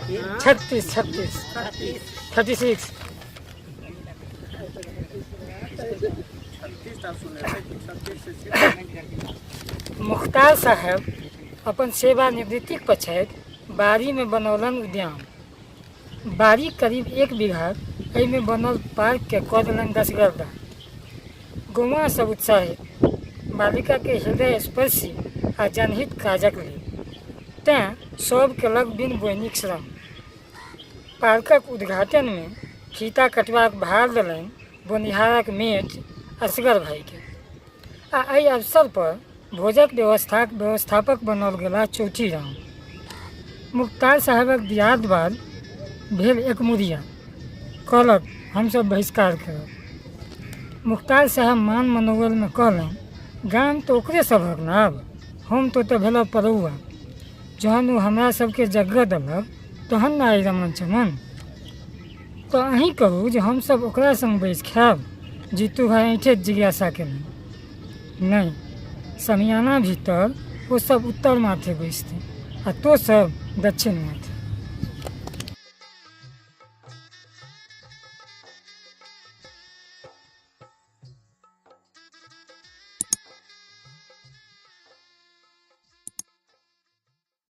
36, 36, 36। Mukhtar साहेब अपन सेवानिवृत्तिक पछाति बाड़ीमे बनौलनि उद्यान। बाड़ी करीब एक बीघा, एहिमे बनल पार्ककेँ कऽ देलनि दसगर्दा। गौआँ सभ उत्साहित। बालिकाकेँ हृदयस्पर्शी आ जनहित काजक लेल। तेँ सभ केलक बिन बोइनिक श्रम। पार्कक उद्घाटनमे फीता कटबाक भार देलनि बोनिहारक मेट असगर भाइकेँ। आ एहि अवसर पर भोजक व्यवस्थाक व्यवस्थापक बनल गेलाह चौथी राम। मुख्तार साहेबक दियाद बाद भेल एकमुरिया। कहलक, हमसभ बहिष्कार करब। मुख्तार साहेब मान मनौअलमे कहलनि, गाम तऽ ओकरे सभक ने आब। हम तऽ ओतऽ भेलहुँ पड़ौआ। जहन ओ हमरा सभके जगह देलक तहन ने आइ रमन चमन। तऽ अहीं कहू जे हमसभ ओकरा संग बैसि खायब? जीतू भाइ ऐंठैत जिज्ञासा केलनि। नहि, समियाना भीतर ओ सब उत्तर माथे बैसतै आ तोँ सब दक्षिण माथे।